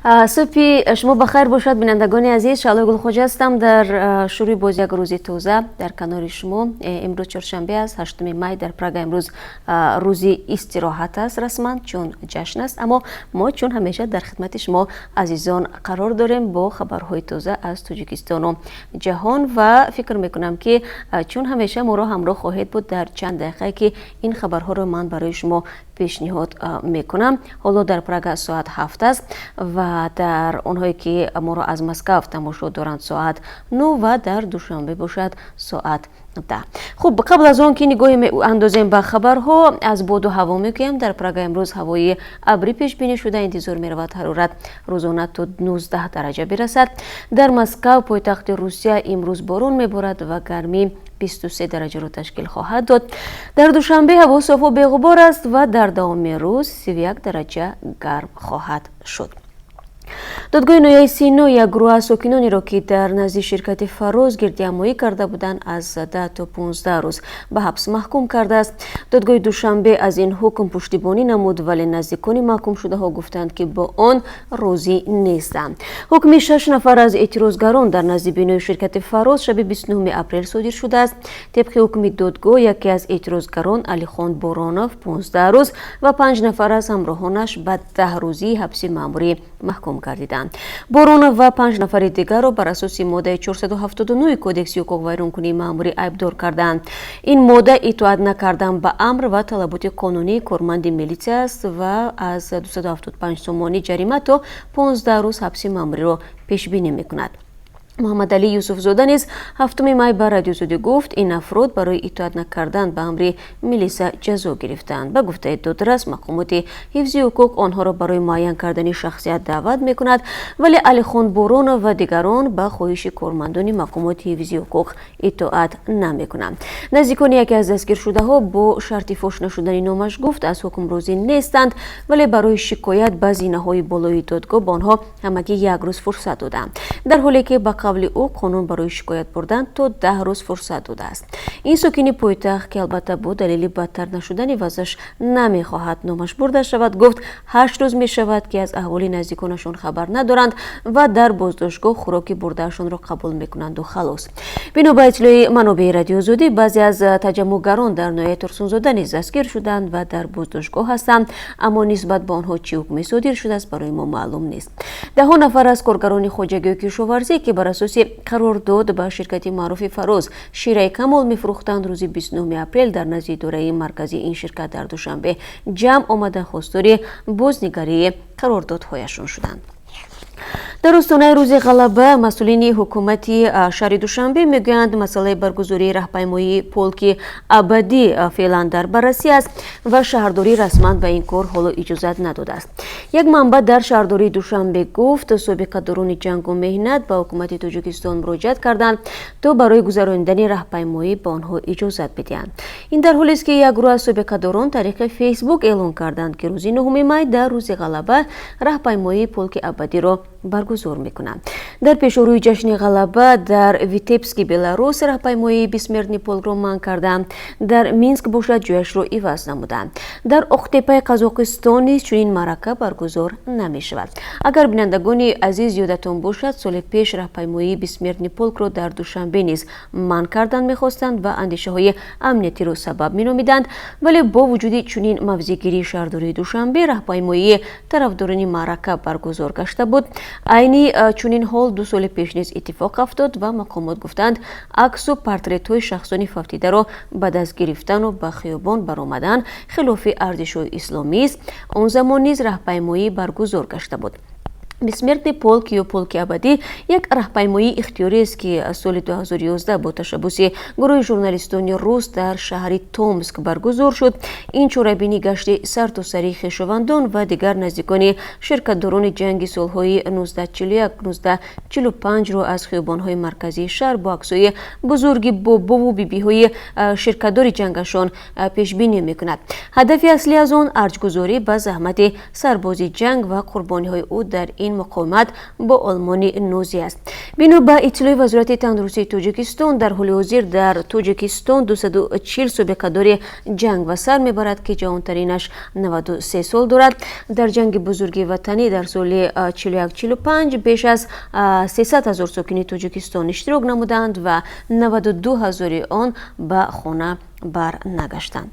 Субҳи шумо ба хайр бошад, бинандагони азиз. Шаълои Гулхоҷа ҳастам. Дар шурӯи боз як рӯзи тоза дар канори шумо. Имрӯз чоршанбе аст, 8 май. Дар Прага имрӯз рӯзи истироҳат аст расман, чун ҷашн аст, аммо мо чун ҳамеша дар хидмати шумо азизон қарор дорем бо хабарҳои тоза аз Тоҷикистону ҷаҳон ва фикр мекунам, ки чун ҳамеша моро ҳамроҳ хоҳед буд дар чанд дақиқае, ки ин хабарҳоро ман барои шумо пешниҳод мекунам. Ҳоло дар Прага соат 7 аст ва дар онҳое, ки моро аз Москав тамошо доранд, соат 9 ва дар Душанбе бошад соат 10. Хуб, қабл аз он ки нигоҳе андозем ба хабарҳо, аз боду ҳаво мегӯем. Дар Прага имрӯз ҳавои абрӣ пешбинӣ шуда, интизор меравад ҳарорат рӯзона то 19 дараҷа бирасад. Дар Москав, пойтахти Русия, имрӯз борон меборад ва гармӣ 23 дараҷаро ташкил хоҳад дод. Дар Душанбе ҳаво софу беғубор аст ва дар давоми рӯз 31 дараҷа гарм хоҳад шуд. Додгоҳи ноҳияи Сино як гурӯҳ аз сокинонеро, ки дар назди ширкати Фароз гирдиҳамоӣ карда буданд, аз 10 то 15 рӯз ба ҳабс маҳкум кардааст. Додгоҳи Душанбе аз ин ҳукм пуштибонӣ намуд, вале наздикони маҳкумшудаҳо гуфтанд, ки бо он розӣ нестанд. Ҳукми шаш нафар аз эътирозгарон дар назди бинои ширкати Фароз шаби 29 апрел содир шудааст. Тибқи ҳукми додгоҳ, яке аз эътирозгарон, Алихон Боронов, 15 рӯз ва панҷ нафар аз ҳамроҳонаш ба 10 рӯзии ҳабси маъмурӣ маҳкум гардиданд. Боронов ва панҷ нафари дигарро бар асоси моддаи 479 Кодекси ҳуқуқвайронкунии маъмурӣ айбдор карданд. Ин модда итоат накардан ба амр ва талаботи қонунии корманди милитсия аст ва аз 275 сомонӣ ҷарима то 15 рӯз ҳабси маъмуриро пешбинӣ мекунад. Муҳаммадалӣ Юсуфзода низ 7 май ба Радиозодӣ гуфт, ин афрод барои итоат накардан ба амри милиса ҷазо гирифтаанд. Ба гуфтаи додрас, мақомоти ҳифзи ҳуқуқ онҳоро барои муайян кардани шахсият даъват мекунад, вале Алихон Боронов ва дигарон ба хоҳиши кормандони мақомоти ҳифзи ҳуқуқ итоат намекунанд. Наздикони яке аз дастгиршудаҳо бо шарти фош нашудани номаш гуфт, аз ҳукм розӣ нестанд, вале барои шикоят ба зинаҳои болои додгоҳ ба онҳо ҳамагӣ як рӯз фурсат доданд, дар ҳоле ки ба қавли ӯ қонун барои шикоят бурдан то 10 рӯз фурсат додааст. Ин сокини пойтахт, ки албатта бо далели бадтар нашудани вазъаш намехоҳад номаш бурда шавад, гуфт, 8 рӯз мешавад, ки аз аҳволи наздиконашон хабар надоранд ва дар боздоштгоҳ хӯроки бурдаашонро қабул мекунанду халос. Бино ба иттилои манобеи Радиозодӣ, баъзе аз таҷаммуъгарон дар ноҳияи Турсунзода низ дастгир шуданд ва дар боздоштгоҳ ҳастанд, аммо нисбат ба онҳо чӣ ҳукме содир шудааст, барои мо маълум нест. Даҳҳо нафар аз коргарони хоҷагиҳои кишоварзӣ, ки бар асоси қарордод ба ширкати маъруфи Фароз шираи Камол мефурӯхтанд, рӯзи 29 апрел дар назди идораи марказии ин ширкат дар Душанбе ҷамъ омада, хостори бознигарии қарордодҳояшон шуданд. Дар остонаи Рӯзи Ғалаба масъулини ҳукумати шаҳри Душанбе мегӯянд, масъалаи баргузории раҳпаймоии Полки Абадӣ феълан дар баррасӣ аст ва шаҳрдорӣ расман ба ин кор ҳоло иҷозат надодааст. Як манбаъ дар шаҳрдории Душанбе гуфт, собиқадорони ҷангу меҳнат ба ҳукумати Тоҷикистон муроҷиат карданд, то барои гузаронидани раҳпаймоӣ ба онҳо иҷозат бидиҳанд. Ин дар ҳолест, ки як гурӯҳ аз собиқадорон тариқи Фейсбук эълон карданд, ки рӯзи 9 май дар Рӯзи Ғалаба раҳпаймоии Полки Абадиро баргузор мекунанд. Дар пешорӯи ҷашни Ғалаба дар Витебски Беларус раҳпаймоии Бессмертный полк ро манъ карданд, дар Минск бошад, ҷояшро иваз намуданд. Дар Оқтепаи Қазоқистон низ чунин маърака баргузор намешавад. Агар бинандагони азиз ёдатон бошад, соли пеш раҳпаймоии Бессмертный полк ро дар Душанбе низ манъ кардан мехостанд ва андешаҳои амниятиро сабаб меномиданд, вале бо вуҷуди чунин мавзеъгирии шаҳрдории Душанбе раҳпаймоии тарафдорони маърака баргузор гашта буд. Айни чунин ҳол 2 соли пеш низ иттифоқ афтод ва мақомот гуфтанд, аксу портретҳои шахсони фавтидаро ба даст гирифтану ба хиёбон баромадан хилофи арзишҳои исломист. Он замон низ раҳпаймоӣ баргузор гашта буд. Бессмертный полк ё Полки Абадӣ як раҳпаймоии ихтиёриест, ки аз соли 2011 бо ташаббуси гурӯҳи журналистони рус дар шаҳри Томск баргузор шуд. Ин чорабинӣ гашти сартосарии хешовандон ва дигар наздикони ширкатдорони ҷанги солҳои 1941-1945-ро аз хиёбонҳои марказии шаҳр бо аксҳои бузурги бобову бибиҳои ширкатдори ҷангашон пешбинӣ мекунад. Ҳадафи аслӣ аз он арҷгузорӣ ба заҳмати сарбози ҷанг ва қурбониҳои ӯ дар ин Ин муқовимат бо Олмони нозӣ аст. Бино ба иттилои Вазорати тандурустии Тоҷикистон, дар ҳоли ҳозир дар Тоҷикистон 240 собиқадори ҷанг ба сар мебарад, ки ҷавонтаринаш 93 сол дорад. Дар Ҷанги Бузурги Ватанӣ дар соли 41-45 беш аз 300 ҳазор сокини Тоҷикистон иштирок намуданд ва 92 ҳазори он ба хона барнагаштанд.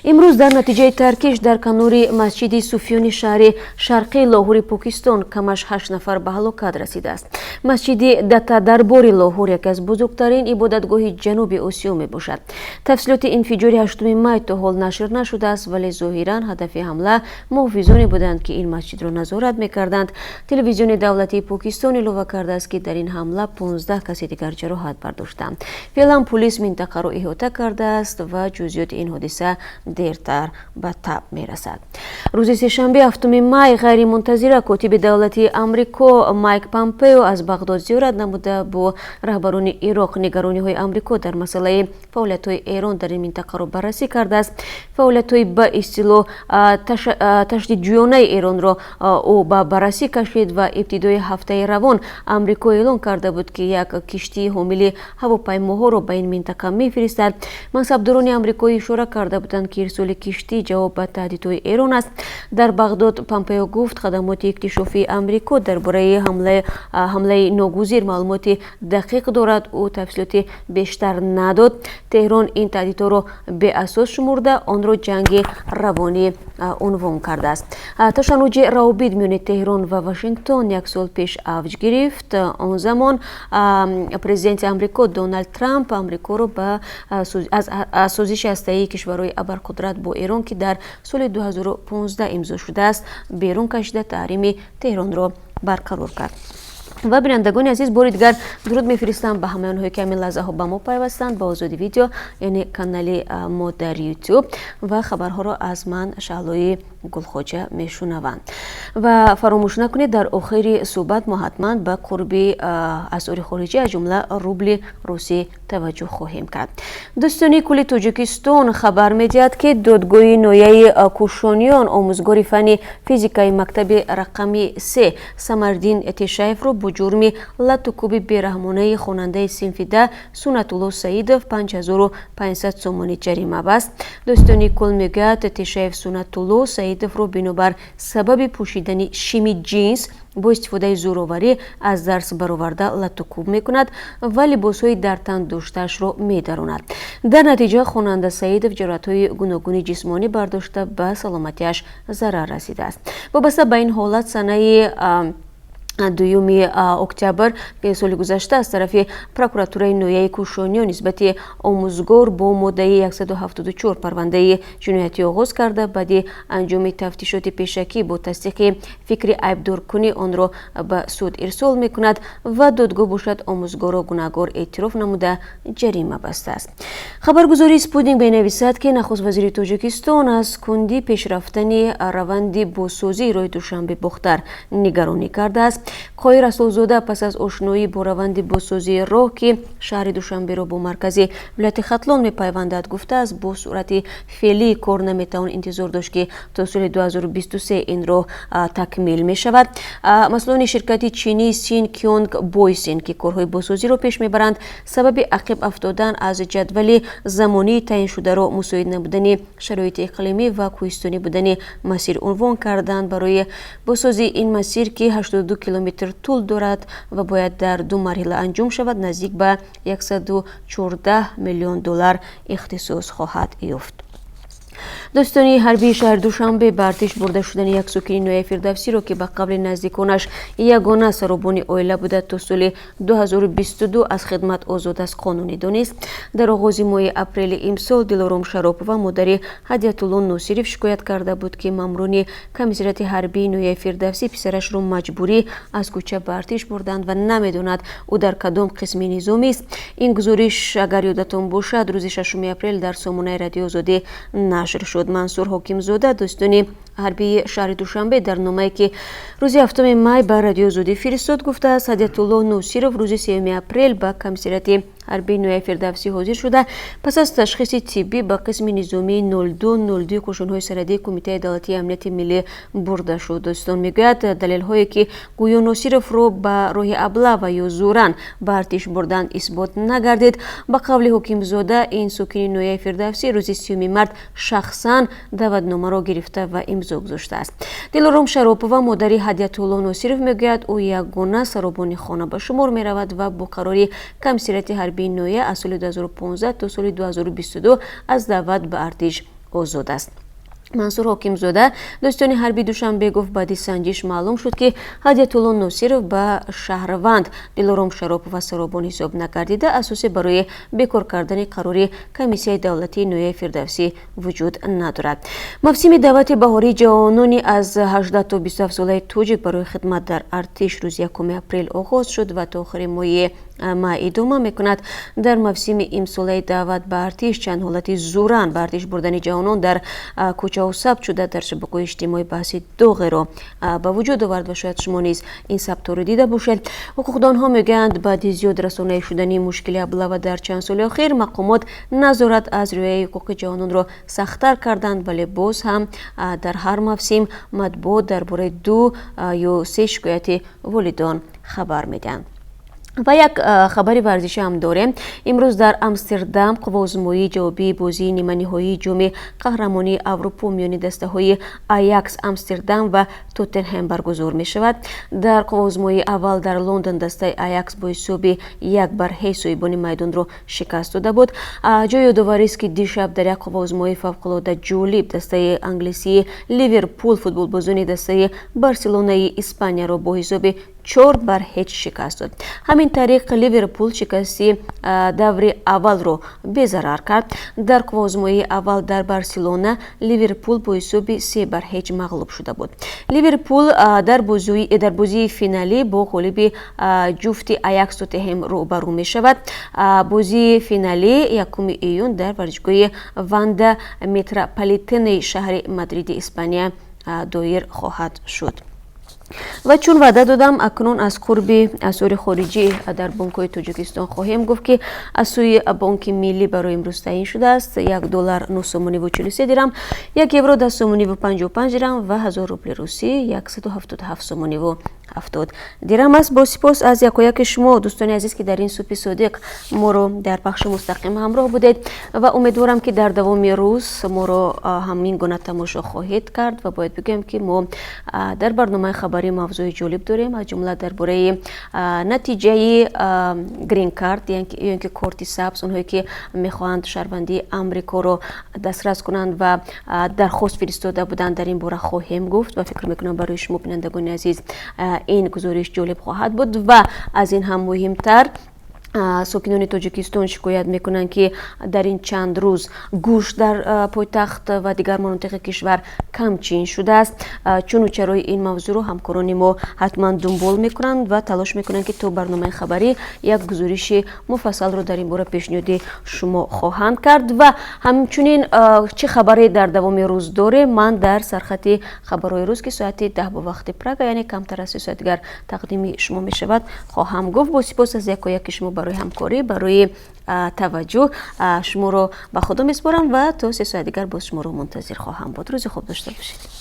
Имрӯз дар натиҷаи таркиш дар канори масҷиди суфиёни шаҳри шарқии Лоҳури Покистон камаш ҳашт нафар ба ҳалокат расидааст. Масҷиди Датадарбори Лоҳур яке аз бузургтарин ибодатгоҳи Ҷануби Осиё мебошад. Тафсилоти инфиҷори 8 май то ҳол нашр нашудааст, вале зоҳиран ҳадафи ҳамла муҳофизоне буданд, ки ин масҷидро назорат мекарданд. Телевизиони давлатии Покистон илова кардааст, ки дар ин ҳамла 15 каси дигар ҷароҳат бардоштанд. Феълан пулис минтақаро иҳота кардааст ва ҷузъиёти ин ҳодиса дертар ба таб мерасад. Рӯзи сешанбе, 7 май, ғайримунтазира котиби давлатии Амрико Майк Помпео аз Бағдод зиёрат намуда, бо раҳбарони Ироқ нигарониҳои Амрико дар масъалаи фаъолиятҳои Эрон дар ин минтақаро баррасӣ кардааст. Фаъолиятҳои ба истилоҳ ташдидҷӯёнаи Эронро ӯ ба баррасӣ кашид ва ибтидои ҳафтаи равон Амрико эълон карда буд, ки як киштии ҳомили ҳавопаймоҳоро ба ин минтақа мефиристад. Мансабдорони амрикоӣ ишора карда буданд, ки ирсоли киштӣ ҷавоб ба таҳдидҳои Эрон аст. Дар Бағдод Помпео гуфт, хадамоти иктишофии Амрико дар бораи ҳамлаи ногузир маълумоти дақиқ дорад. Ӯ тафсилоти бештар надод. Теҳрон ин таҳдидҳоро беасос шумурда, онро ҷанги равонӣ унвон кардааст. Ташаннуҷи равобит миёни Теҳрон ва Вашингтон як сол пеш авҷ гирифт. Он замон президенти Амрико Доналд Трамп Амрикоро аз созиши ҳастаии кишварҳои абарқудрат бо Эрон, ки дар соли 2015 имзо шудааст, берун кашида, таҳрими Теҳронро барқарор кард. Ва бинандагони азиз, бори дигар дуруд мефиристам ба ҳамаи онҳое, ки ҳамин лаҳзаҳо ба мо пайвастанд, ба Озоди Видео, яъне канали мо дар Ютуб, ва хабарҳоро аз ман, Шаҳлои Гулхоҷа, мешунаванд. Ва фаромӯш накунед, дар охири суҳбат мо ҳатман ба қурби асъори хориҷӣ, аз ҷумла рубли русӣ, таваҷҷӯҳ хоҳем кард. Додситонии кулли Тоҷикистон хабар медиҳад, ки додгоҳи ноҳияи Кӯшониён омӯзгори фанни физикаи мактаби рақами 3 Самардин Тешаевро бо ҷурми латукӯби бераҳмонаи хонандаи синфи 10 Сунатулло Саидов 5500 сомонӣ ҷарима баст. Додситонии кул мегӯяд, Тешаев Сунатулло Саидовро бинобар сабаби пӯшидани шими ҷинс бо истифодаи зӯроварӣ аз дарс бароварда, латукӯб мекунад ва либосҳои дар тан доштаашро медаронад. Дар натиҷа хонанда Саидов ҷароҳатҳои гуногуни ҷисмонӣ бардошта, ба саломатиаш зарар расидааст. Вобаста ба ин ҳолат санаи 2 октябр соли гузашта аз тарафи прокуратураи ноҳияи Кӯшониё нисбати омӯзгор бо моддаи 174 парвандаи ҷиноятӣ оғоз карда, баъди анҷоми тафтишоти пешакӣ бо тасдиқи фикри айбдоркунӣ онро ба суд ирсол мекунад ва додгоҳ бошад, омӯзгорро гунаҳгор эътироф намуда, ҷарима бастааст. Хабаргузории Спутник менависад, ки нахуствазири Тоҷикистон аз кунди пешрафтани раванди бозсозии роҳи Душанбе Бохтар нигаронӣ кардааст. Қоҳир Расулзода пас аз ошноӣ бо раванди бозсозии роҳ, ки шаҳри Душанберо бо маркази вилояти Хатлон мепайвандад, гуфтааст, бо суръати феълии кор наметавон интизор дошт, ки то соли 2023 ин роҳ такмил мешавад. Масъулони ширкати чинии Син Кёнг Бойсин, ки корҳои бозсозиро пеш мебаранд, сабаби ақиб афтодан аз ҷадвали замонии таъиншударо мусоид набудани шароити иқлимӣ ва кӯҳистонӣ будани масир унвон карданд. Барои бозсозии ин масир, ки 82 километр тӯл дорад ва бояд дар ду марҳила анҷом шавад, наздик ба 114 миллион доллар ихтисос хоҳад ёфт. Додситонии ҳарбии шаҳри Душанбе ба артиш бурда шудани як сокини ноҳияи Фирдавсиро, ки ба қавли наздиконаш ягона саробони оила буда, то соли 2022 аз хидмат озод аст, қонунӣ донист. Дар оғози моҳи апрели имсол Дилором Шаропова, модари Ҳадиятулло Носиров, шикоят карда буд, ки маъмурони комиссариати ҳарбии ноҳияи Фирдавсӣ писарашро маҷбурӣ аз кӯча ба артиш бурданд ва намедонад, ӯ дар кадом қисми низомист. Ин гузориш, агар ёдатон бошад, рӯзи 6 апрел дар сомонаи Радиои Озодӣ нашр шуд. Мансур Ҳокимзода, додситони Ҳарбии шаҳри Душанбе дар номае, ки рӯзи 7 май ба Радиои Озодӣ фиристод, гуфтааст, Ҳадиятулло Носиров рӯзи 3 апрел ба комиссариати ҳарбии ноҳияи Фирдавсӣ ҳозир шуда, пас аз ташхиси тиббӣ ба қисми низомии 0202 қӯшунҳои сарҳадии Кумитаи давлатии амнияти миллӣ бурда шуд. Додстон мегӯяд, далелҳое, ки гӯё Носировро ба роҳи аблава ё зӯран ба артиш бурданд, исбот нагардид. Ба қавли Ҳокимзода, ин сокини ноҳияи Фирдавсӣ рӯзи 30 март шахсан даъватномаро гирифта ва имзо гузоштааст. Дилором Шаропова, модари Ҳадиятулло Носиров, мегӯяд, ӯ ягона саробони хона ба шумор меравад ва бо қарори комиссариати ҳарбии ноҳия аз соли 2015 то соли 2022 аз даъват ба артиш озод аст. Мансур Ҳокимзода, додситони ҳарбии Душанбе, гуфт, баъди санҷиш маълум шуд, ки Ҳадиятулло Носиров ба шаҳрванд Дилором Шаропова саробон ҳисоб нагардида, асосе барои бекор кардани қарори комиссияи давлатии ноҳияи Фирдавсӣ вуҷуд надорад. Мавсими даъвати баҳории ҷавонони аз 18 то 27 солаи тоҷик барои хидмат дар артиш рӯзи 1 апрел оғоз шуд ва то охири моҳи май идома мекунад. Дар мавсими имсолаи даъват ба артиш чанд ҳолати зӯран ба артиш бурдани ҷавонон дар кӯчаҳо сабт шуда, дар шабакаҳои иҷтимоӣ баҳси доғеро ба вуҷуд овард ва шояд шумо низ ин сабтҳоро дида бошед. Ҳуқуқдонҳо мегӯянд, баъди зиёд расонаӣ шудани мушкили аблава дар чанд соли охир мақомот назорат аз риояи ҳуқуқи ҷавононро сахттар карданд, вале боз ҳам дар ҳар мавсим матбуот дар бораи ду ё се шикояти волидон хабар медиҳанд. Ва як хабари варзишӣ ҳам дорем. Имрӯз дар Амстердам қувваозмоии ҷавобии бозии ниманиҳоии Ҷоми қаҳрамонии Аврупо миёни дастаҳои Аякс Амстердам ва Тоттенҳем баргузор мешавад. Дар қувваозмоии аввал дар Лондон дастаи Аякс бо ҳисоби 1-0 соҳибони майдонро шикаст дода буд. Ҷои ёдоварист, ки дишаб дар як қувваозмоии фавқулода ҷолиб дастаи англисии Ливерпул футболбозони дастаи Барселонаи Испанияро бо ҳисоби 4-0 шикаст дод. Ҳамин тариқ Ливерпул шикасти даври аввалро безарар кард. Дар қувваозмоии аввал дар Барселона Ливерпул бо ҳисоби 3-0 мағлуб шуда буд. Ливерпул дар бозии финалӣ бо ғолиби ҷуфти Аякс Тоттенҳем рӯбарӯ мешавад. Бозии финалӣ 1 июн дар варзишгоҳи Ванда Метрополитени шаҳри Мадриди Испания доир хоҳад шуд. Ва чун ваъда додам, акнун аз қурби асъори хориҷӣ дар бонкҳои Тоҷикистон хоҳем гуфт, ки аз сӯи Бонки Миллӣ барои имрӯз таъин шудааст. 1 доллар 9 сомониву 43 дирам, 1 евро 10 сомониву 55 дирам ва 1000 рубли русӣ 177 сомониву 70 дирам аст. Бо сипос аз якояки шумо, дӯстони азиз, ки дар ин субҳи содиқ моро дар пахши мустақим ҳамроҳ будед, ва умедворам, ки дар давоми рӯз моро ҳамин гуна тамошо хоҳед кард. Ва бояд бигӯем, ки мо дар барномаи хабарӣ мавзӯи ҷолиб дорем, аз ҷумла дар бораи натиҷаи грин-карт ё ин ки корти сабз, онҳое ки мехоҳанд шаҳрвандии Амрикоро дастрас кунанд ва дархост фиристода буданд, дар ин бора хоҳем гуфт ва фикр мекунам, барои шумо, бинандагони азиз, ин гузориш ҷолиб хоҳад буд. Ва аз ин ҳам муҳимтар, сокинони Тоҷикистон шикоят мекунанд, ки дар ин чанд рӯз гӯшт дар пойтахт ва дигар манотиқи кишвар камчин шудааст. Чуну чарои ин мавзӯъро ҳамкорони мо ҳатман дунбол мекунанд ва талош мекунанд, ки то барномаи хабарӣ як гузориши муфассалро дар ин бора пешниҳоди шумо хоҳанд кард. Ва ҳамчунин чӣ хабаре дар давоми рӯз дорем, ман дар сархати хабарҳои рӯз, ки соати 10 бо вақти Прага, яъне камтар аз 3 соат дигар, тақдими шумо мешавад, хоҳам гуфт. Бо сипос аз якояки шумо барои ҳамкорӣ, барои таваҷҷӯҳ, шуморо ба Худо месупорам ва то 3 соат дигар боз шуморо мунтазир хоҳам буд. Рӯзи хуб дошта бошед.